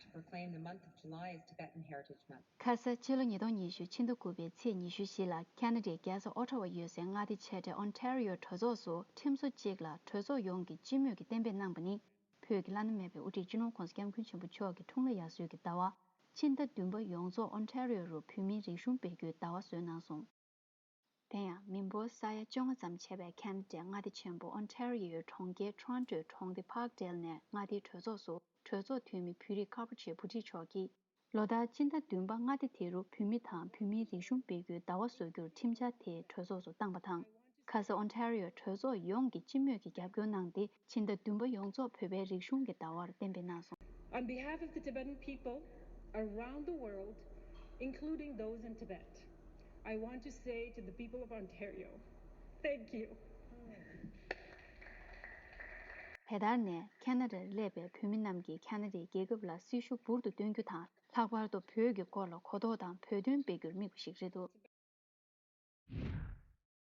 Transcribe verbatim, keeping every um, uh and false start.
to proclaim the month of July as Tibetan Heritage Month. ཁ་ས་ཕྱི་ལོ་ཉིས་སྟོང་ཉི་ཤུ་ཕྱི་ཟླ་དགུ་པའི་ཚེས་ཉི་ཤུ་བཞི་ལ་ཁ་ན་ཌའི་རྒྱལ་ས་ཨོ་ཊ་ཝ་ཡོད་སའི་མངའ་སྡེ་ཆེ་གྲས་ཨོན་ཊ་རི་ཡོ་གྲོས་ཚོགས་སུ་ཁྲིམས་བཟོ་གཅིག་ལ་གྲོས་ཚོགས་ཡོངས་ཀྱིས་སྤྱི་མོས་ཀྱིས་གཏན་འབེབས་གནང་པ་ནི། བོད་ཀྱི་བླ་ན་མེད་པའི་དབུ་ཁྲིད་སྤྱི་ནོར་༸གོང་ས་༸སྐྱབས་མགོན་ཆེན་པོ་མཆོག་གི་འཁྲུངས་ལྷ་དབྱར་གསོལ་གྱི་ཟླ་བ། ཕྱི་ཟླ་བདུན་པ་ཡོངས་རྫོགས་ཨོན་ཊ་རི་ཡོ་རུ་བོད་མིའི་རིག་གཞུང་སྤེལ་རྒྱུའི་ཟླ་བ་བཟོས་གནང་སོང་། དེ་ཡང་མི་འབོར་ས་ཡ་བཅོ་ལྔ་ཙམ་བྱས་པའི་ཁ་ན་ཌའི་མངའ་སྡེ་ཆེན་པོ་ཨོན་ཊ་རི་ཡོའི་གྲོང་ཁྱེར་ཊོ་རོན་ཊོའི་གྲོང་སྡེ་པཱརྐ་ཌེལ་ནས་མངའ་སྡེའི་གྲོས་ཚོགས་སུ་གྲོས་ཚོགས་འཐུས་མི་བོད་རིགས་ཁ་བོ་ཆེ་བུ་ཁྲིད་མཆོག་གིས། ལོ་ལྟར་སྤྱི་ཟླ་བདུན་པ་མངའ་སྡེ་དེ་རུ་བོད་མི་དང་བོད་མིའི་རིག་གཞུང་སྤེལ་རྒྱུའི་ཟླ་བ་བཟོ་རྒྱུར་ཁྲིམས་འཆར་དེ་གྲོས་ཚོགས་སུ་བཏང་པ་དང་། ཁ་ས་ཨོན་ཊ་རི་ཡོ་གྲོས་ཚོགས་ཡོངས་ཀྱིས་སྤྱི་མོས་ཀྱིས་རྒྱབ་སྐྱོར་གནང་སྟེ། ཕྱི་ཟླ་བདུན་པ་ཡོངས་རྫོགས་བོད་པའི་རིག་གཞུང་གི་ཟླ་བར་གཏན་འབེབས་གནང་སོང་། On behalf of the Tibetan people around the world, including those in Tibet, I want to say to the people of Ontario, thank you. དེ་ལྟར་ནས་ཁ་ན་ཌར་སླེབས་པའི་བོད་མི་རྣམས་ཀྱིས་ཁ་ན་ཌའི་རྒྱལ་ཁབ་ལ་སྲི་ཞུ་འབུར་དུ་བཏོན་རྒྱུ་དང་། ལྷག་པར་དུ་བོད་ཀྱི་སྐོར་ལ་གོ་རྟོགས་དང་བོད་དོན་སྤེལ་རྒྱུར་དམིགས་པ་ཞིག་རེད་འདུག